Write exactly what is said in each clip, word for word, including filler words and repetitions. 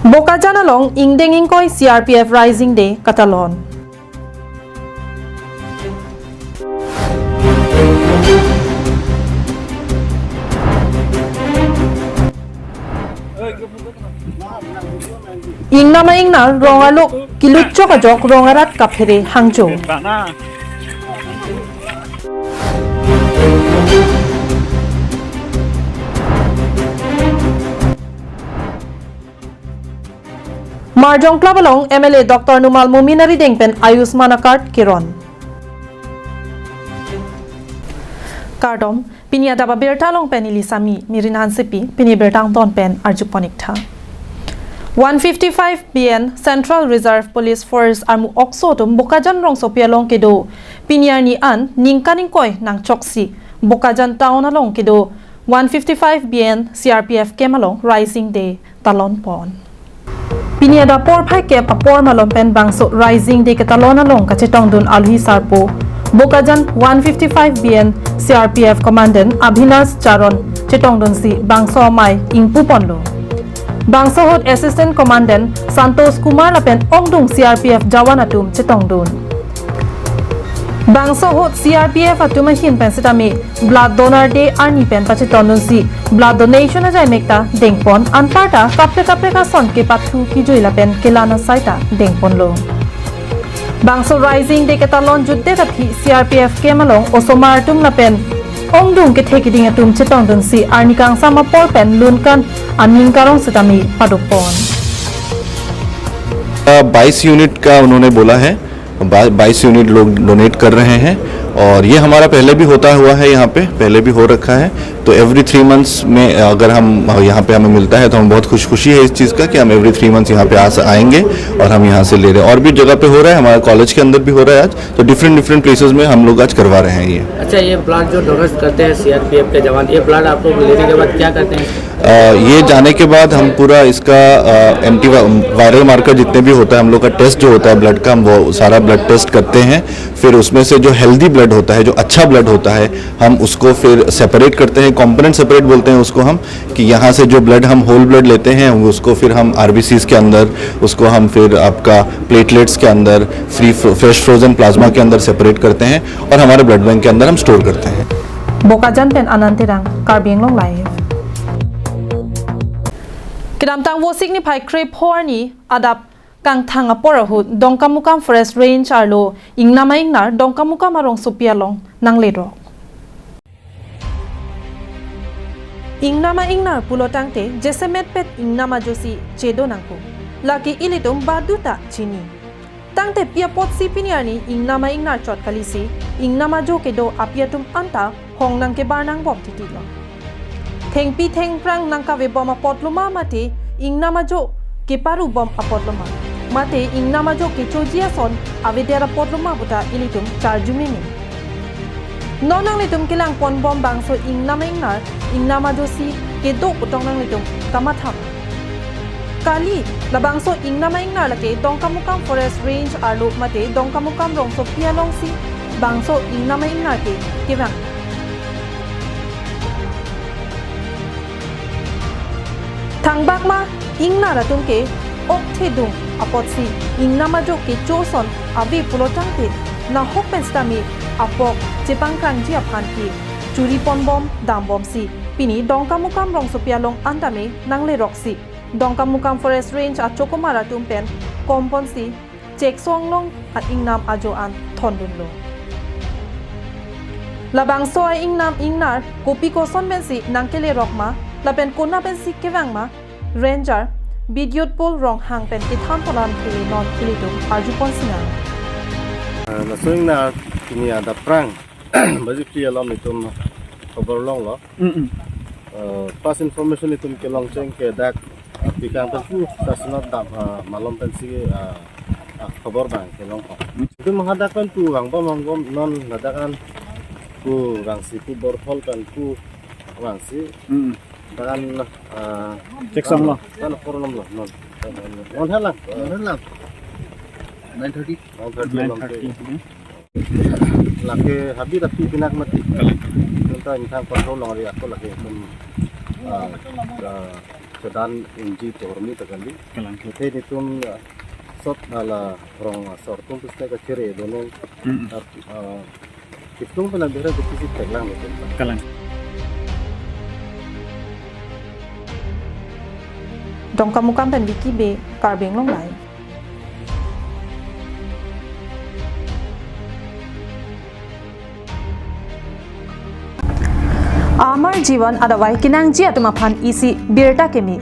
Bokajan along ingdeng ingkoi C R P F Raising Day katalon. Ingnama ingnar rong alok kilutchok ajok rong arat kaphere hangjo. Marjong Club along M L A Doctor Numal Momin arideng pen Ayushman acard keron. Kardom, pini adap abirta along pen neli Sami Mirin Hansepi, pini birta angton pen arjupon ik tha. One fifty-five B N Central Reserve Police Force armu okso atum Bokajan rongsopi along kedo pini arni an ningkan ingkoi nangchoksi Bokajan town along kedo one fifty-five B N C R P F camp along Raising Day talon pon. Pini adap porphai kep apor malom pen bangso Raising Day ketalon along kachetongdun alohi sarpo Bokajan one fifty-five B N C R P F Commandant Abhinas Charon chetongdunsi bangso amei ingpu ponlo. Bangso ahut Assistant Commandant Santosh Kumar lapen ongdung C R P F jawan atum chetongdun. Bangso ahut C R P F atum ahin pen sitame Blood Donor Day arni pen pachetongdunsi blood donation ajai mekta dengpon, anparta kaprek kaprek ason kepathu kijui lapen kelang asai ta dengponlo. Bangso Raising Day ketalon jutdet aphi C R P F camp along osomar atum lapen ongdung kethe keding atum chetongdunsi arni kangsam apor pen lunkan aning karong sitame padopon. बाईस यूनिट का उन्होंने बोला है। बा-, बाईस यूनिट लोग डोनेट कर रहे हैं और ये हमारा पहले भी होता हुआ है, यहाँ पे पहले भी हो रखा है। तो एवरी थ्री मंथ्स में अगर हम, यहाँ पे हमें मिलता है तो हम बहुत खुश, खुशी है इस चीज़ का कि हम एवरी थ्री मंथ्स यहाँ पे आ स-, आएंगे और हम यहाँ से ले रहे हैं। और भी जगह पे हो रहा है, हमारे कॉलेज के अंदर भी हो रहा है आज, तो डिफरेंट डिफरेंट प्लेसेस में हम लोग आज करवा रहे हैं ये। अच्छा, ये ब्लड जो डोनेट करते हैं सीआरपीएफ के जवान, ये ब्लड आप लोग लेने के बाद क्या करते हैं? अ, ये जाने के बाद हम पूरा इसका एंटी वायरल मार्कर जितने भी होता है हम लोग का, टेस्ट जो होता है ब्लड का, हम वो सारा ब्लड टेस्ट करते हैं। फिर उसमें से जो हेल्दी ब्लड होता है, जो अच्छा ब्लड होता है, हम उसको फिर सेपरेट करते हैं, कंपोनेंट सेपरेट बोलते हैं उसको हम, कि यहाँ से जो ब्लड हम होल ब्लड लेते हैं, उसको फिर हम आरबीसीज के अंदर, उसको हम फिर आपका प्लेटलेट्स के अंदर, फ्री फ्रेश फ्रोजन प्लाज्मा के अंदर सेपरेट करते हैं और हमारे ब्लड बैंक के अंदर हम स्टोर करते हैं। Bokajan pen Anand Terang, Karbi Anglong Live. Kedamtang Vosik niphai krepho arni adap kangthang apor ahut Dongkamukam Forest Range arlo ingnama ingnar Dongkamukam arongsopi along nanglerok. Ingnama ingnar pulo tangte jasemet pet ingnam ajosi chedo nangkok. Lake ilitum baduta chini. Tangte pi apotsi pini arni ingnama ingnar chot kalisi, ingnam ajo kedo api atum anta hong nangkebar nangbom titilo. Thengpi thengphrang nangkavebom apotlo ma mate ingnam ajo keparubom apotlo ma, mate ingnam ajo kechoji ason avedet apotlo ma puta ilitum charju meme. Non nanglitum kelangponbom bangso ingnama ingnar, ingnam ajosi kedo putong nanglitum kamatham. Kali, labangso ingnama ingnar lake Dongkamukam Forest Range arlo mate Dongkamukam rongsopi alongsi bangso ingnama ingnar ke kevang. Thangbak ma ingnar atum ke okthe dung apotsi ingnam ajo kecho ason ave pulo tangte nahok pen sitame apok chepangkangji aphan ke churiponbom dambomsi pini Dongkamukam rongsopi along antame nangleroksi Dongkamukam Forest Range achokomar atum pen komponsi Chekso Anglong a-ingnam ajo an thondunlo. Labangso a-ingnam ingnar kopi koson pensi nangkelerok ma lapen kona pensi kevang ma, Ranger Bidyutpul Ronghang pen kethan polam ke non ilitum arjupon sinang. Ah, laso ingnar pini adap phrang baji phli alom itum khobor longlo. Eh, first information itum kelongcheng ke dak, ah, pikang pen pu sasinot dam, ah, malom pensi, ah, ah, khobor bang kelong ko. Itum hadak pen pu vangbom vangbom non ladak an pu vangsi pu Borthol pen pu vangsi. Dak an, ah, Chekso Anglong. Kan apor nomlo non. Non helang. Non helang. Nine thirty. Nine thirty along ke. Lake habit api pinak mati. Nonta ingthang control longri ako lake itum, ah, ah, Kedan ingji tohormi ta kali. Kalang. Mate netum, ah, sot hala rong asor atum pusita kachere donon. Mm. Ap-, ah, itum pena bera defisit teklang betul. Kalang. Dongkamukam pen Vicky Bey, Karbi Anglong Live. Amar Jiwan adavai kenangji atum aphan isi birta keme.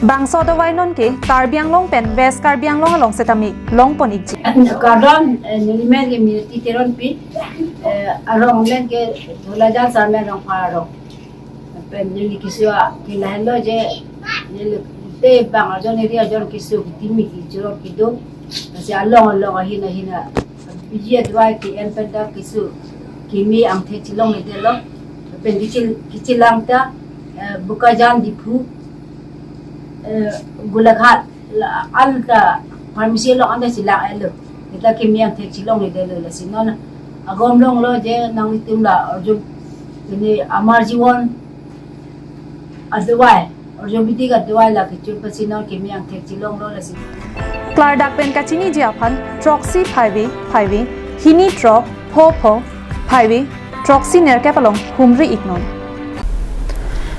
Bangso adavai nonke Karbi Anglong pen West Karbi Anglong along setame longpon ikji. Kardom, eh, nelimen ke Minati Teronpi, eh, arong len ke Dholajan Sarmen Rongphar arong. Pen neli keso ke lahelo je, neli te bang ajon eri ajon keso kitimi kechoro kedo. Lasi along along ahin ahin a, biji adavai ke-en pen ta keso keme angthek chelongledetlo. Pen kechil-, kechelang ta, eh, Bokajan Diphu, eh, Golaghat, la, anta pharmacy along anta chelang-etlo. Seta keme angthek chelongledetlo, lasi non agom longlo je nanglitum la arju, ini Amar Jiwan adavai, arju bidi adavai la kechun pasi non keme angthek chelonglo, lasi. Klardak pen kachiniji aphan throksi phaivi phaivi, hini throk pho pho phaivi, throksi nerkep along humri iknon.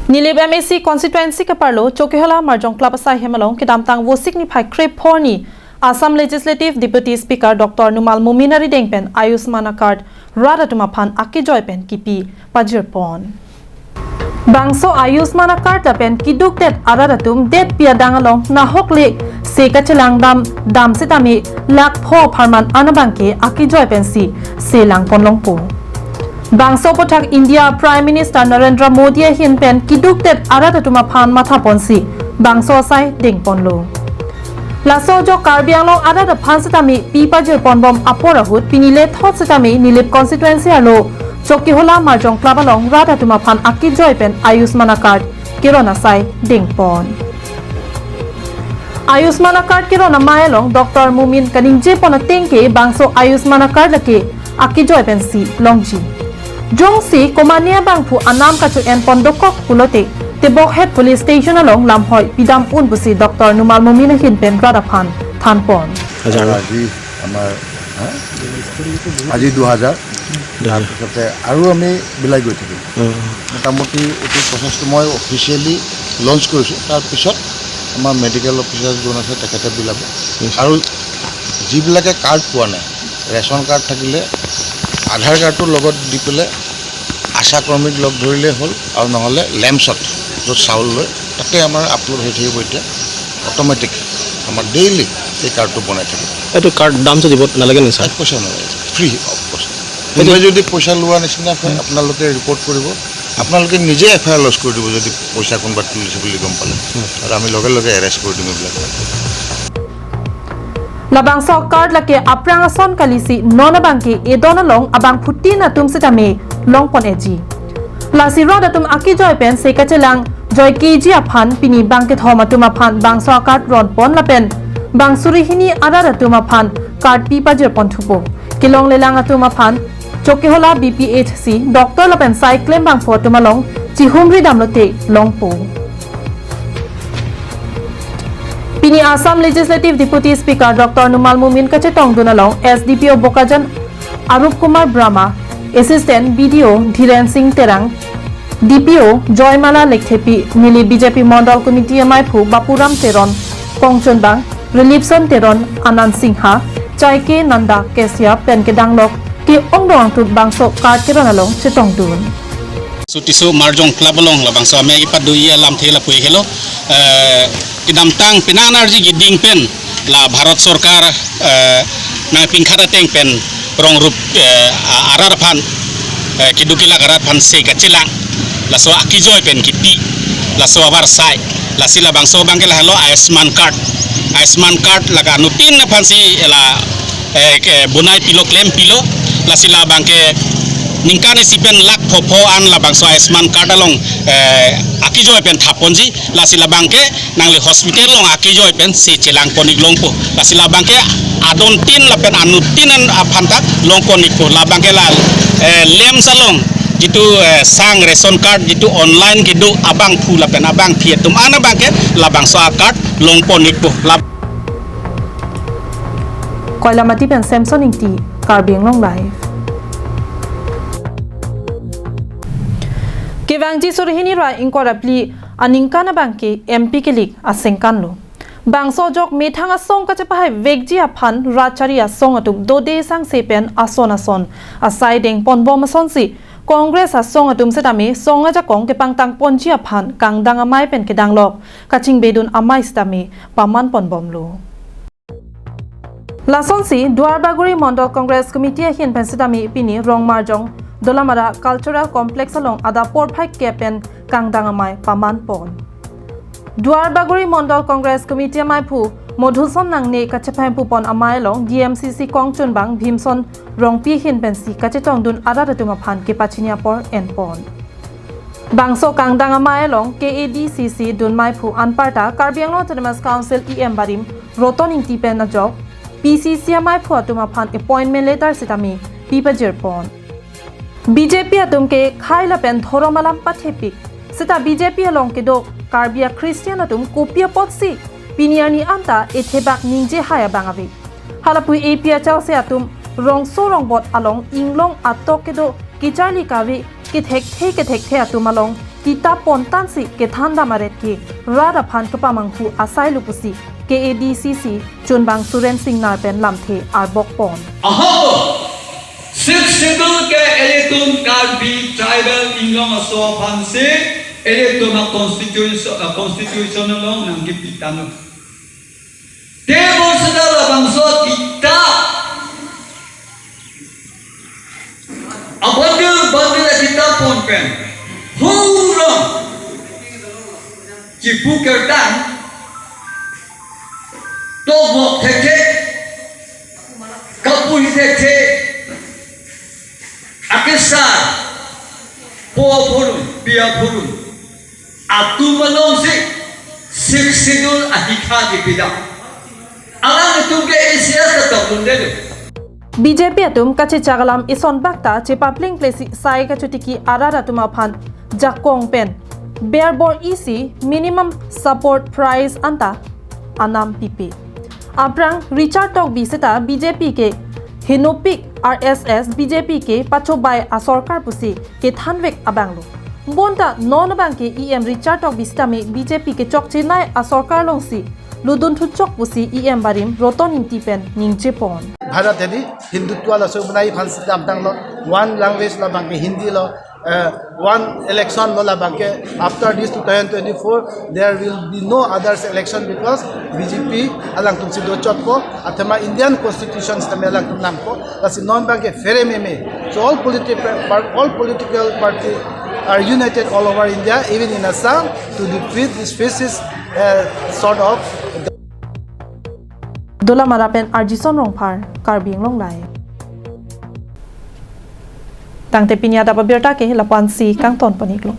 Nilip M A C constituency keparlo Chokihola Marjong Club asai hem along kedamtang Vosik niphai krepho arni Assam Legislative Deputy Speaker Doctor Numal Momin arideng pen Ayushman card rat atum aphan akejoi pen kipi pajirpon. Bangso Ayushman card lapen kedukdet arat atum detpi adang along nahok le se kachelang dam dam setame lakh pho apharman an abangke akejoi pensi se langpon longpo. Bangso aphuthak India Prime Minister Narendra Modi ahin pen kedukdet arat atum aphan mathaponsi bangso asai dengponlo. Laso ajok Karbi Anglong arat aphan setame pi pajirponbom apor ahut pini lethot setame Nilip constituency arlo Chokihola Marjong Club along rat atum aphan akejoi pen Ayushman card keron asai dengpon. Ayushman card keron amei along Doctor Momin kaningjepon atengke bangso Ayushman card lake akejoi pensi longji. Jongsi komane abangphu anam kacho-enpon dokok pulote Tebokhet Police Station along lamhoi pidam un pusi Doctor Numal Momin ahin pen rat aphan thanpon. হাজাৰ। আৰু আজি আমাৰ, হা? আজি দুহাজাৰ। দুহাজাৰ। তাৰপিছতে আৰু আমি বিলাই গৈ থাকিম। উম। মোটামুটি এইটো প্ৰচেছটো মই অফিচিয়েলি লঞ্চ কৰিছোঁ। তাৰপিছত আমাৰ মেডিকেল অফিচাৰ যোন আছে, তেখেতে বিলাব। উম। আৰু যিবিলাকে কাৰ্ড পোৱা নাই, ৰেচন কাৰ্ড থাকিলে আধাৰ কাৰ্ডটো লগত দি পেলাই আশা কৰ্মীক লগ ধৰিলেই হ'ল, আৰু নহ'লে লেম্পছত য'ত চাউল লয়, তাতে আমাৰ আপলোড হৈ থাকিব এতিয়া। অট'মেটিক আমাৰ ডেইলি এই কাৰ্ডটো বনাই থাকিব। এইটো কাৰ্ড দামটো দিব নালাগে নেকি, ছাৰ? এক পইচা নালাগে, ফ্ৰী অফ কষ্ট। এইটো কোনোবাই যদি পইচা লোৱা নিচিনা হয়, হুম। আপোনালোকে ৰিপৰ্ট কৰিব, আপোনালোকে নিজে এফ আই আৰ লজ কৰি দিব যদি পইচা কোনোবা তুলিছে বুলি গম পালে। হুম। আৰু আমি লগে লগে এৰেষ্ট কৰি দিম এইবিলাক। Labangso card lake aphrang ason kalisi non abangke edon along abangphutin atum setame longpon-eji. Lasi rat atum akejoi pen se kachelang joikeji aphan pini bangkethom atum aphan bangso card ronpon lapen bang suri hini arat atum aphan card pi pajirpon thupo. Kelonglelang atum aphan Chokihola B P H C doctor lapen sai klembangphu atum along chihumri damlote longpo. Pini Assam Legislative Deputy Speaker Doctor Numal Momin kachetongdun along S D P O Bokajan Arup Kumar Brahma, Assistant B D O Dhiren Singh Terang, D P O Joymala Lekthepi, Nilip B J P Mondol Committee amaiphu Bapuram Teron, Kongchunbang, Relipson Teron, Anand Singha, Chaike Nanda Kesia pen kedanglok ke-ongdong angtut bangso card keron along chetongdun. Tisu Tisu Marjong Club along labangso amei kipat do-i alamthe lapu-ik helo, eh, kedamtang pini arni arji keding pen la Bharat Sorkar, eh, nangpingkhat ateng pen rong rup, eh, a-, arat aphan, eh, keduk kelak arat aphan se kachelang, laso akejoi pen kipi, laso avarsai, lasi labangso abangke lahelo Ayushman card, Ayushman card lake anuttin aphansi la, eh, ke bonai pilo, klem pilo, lasi labangke ningkan isi pen lakh pho pho an labangso Ayushman card along, eh, akejoi pen thaponji, lasi labangke nangli hospital along akejoi pen se chelangpon-ik longpo. Lasi labangke adontin lapen anuttin an aphan ta longpon-ikpo. Labangke la, eh, lamps along, Jitu eh, sang ration card jitu online kedo abangphu lapen abangphi atum an abangke labangso a-card longpon-ikpo. Lab- Koilamati pen Samson Ingti, Karbi Anglong Live. Kevangji suri hini ra ingkoi ra phli aningkan abangke M P kelik asengkanlo. Bangso ajok methang asong kachepahai vekji aphan rat chari asong atum dode sangse pen ason ason asai dengponbom asonsi Congress asong atum setame song ajakong kepangtangponji aphan kangdang amei pen kedanglok kachingbedun amei setame pamanponbomlo. Lasonsi Duarbagori Mondol Congress Committee ahin pen setame pini Rongmarjong Dolamara Cultural Complex along adap porphai kep pen kangdang amei pamanpon. Duarbagori Mondol Congress Committee ameiphu Modhuson Nangne kachepahempupon amei along D M C C kongchunbang Bhimson Rongpi ahin pensi kachetongdun arat atum aphan kepachini apor enpon. Bangso kangdang amei along K A D C C dunmeiphu anparta Karbi Anglong Autonomous Council E M barim Roton Ingti pen ajok P C C ameiphu atum aphan appointment letter setame pipajirpon. B J P atum ke khai lapen dhorom alam pathepik. Seta B J P along kedo Karbi a-Christian atum kopi apotsi pini arni anta ethebak ningje hai abang ave. Halapu A P H L C atum rongso rongbot along inglong atok kedo kecharli kave kethekthe kethekthe atum along kitap pontansi kethandam aret ke rat aphan kepamanghu asai lo pusi K A D C C chunbang Suren Singnar pen lamthe arbokpon. Aho! Sixth Schedule ke ilitum Karbi tribal inglong aso aphansi ilitum a-constitution, a-constitution along nangkepitanglo. Tebor seta labangso kita. Abundle, bundle kita pon pen. Hurang. Chipu kertang. Tobok thekthe. Kapu thekthe. Akesar. Po phurun, pia phurun. Atum alongsi Sixth Schedule ahikha kepidam. Alanglitum ke A C S ta tokdunde. B J P atum kachechak alam isonbak ta chepapling plesi sai kachotiki arat atum aphan jakong pen berbor isi minimum support price anta anam pipe. Aphrang Richard Tokbi seta B J P ke henopik, R S S B J P ke pachobai asorkar pusi kethanvek abanglo. Bonta non abangke E M Richard Tokbi setame B J P kechokchenei asorkar alongsi lutdun thuchok pusi E M barim Roton Ingti pen ningjepon. Bharat hedi Hindutva laso bunai aphan sedam tanglo, one language labangke Hindi lo, uh, one election lo labangke. After this two thousand twenty-four, there will be no others election because B J P alangtumsi dochotpo, athema Indian Constitution setame alangtum nangpo, lasi non abangke phere meme. So all political par-, all political party are united all over India, even in Assam, to defeat this fascist, uh, sort of. Dolamara pen Arjison Rongphar, Karbi Anglong Live. Tangte pini adap abirta ke lapu-ansi kangtonpon-iklo.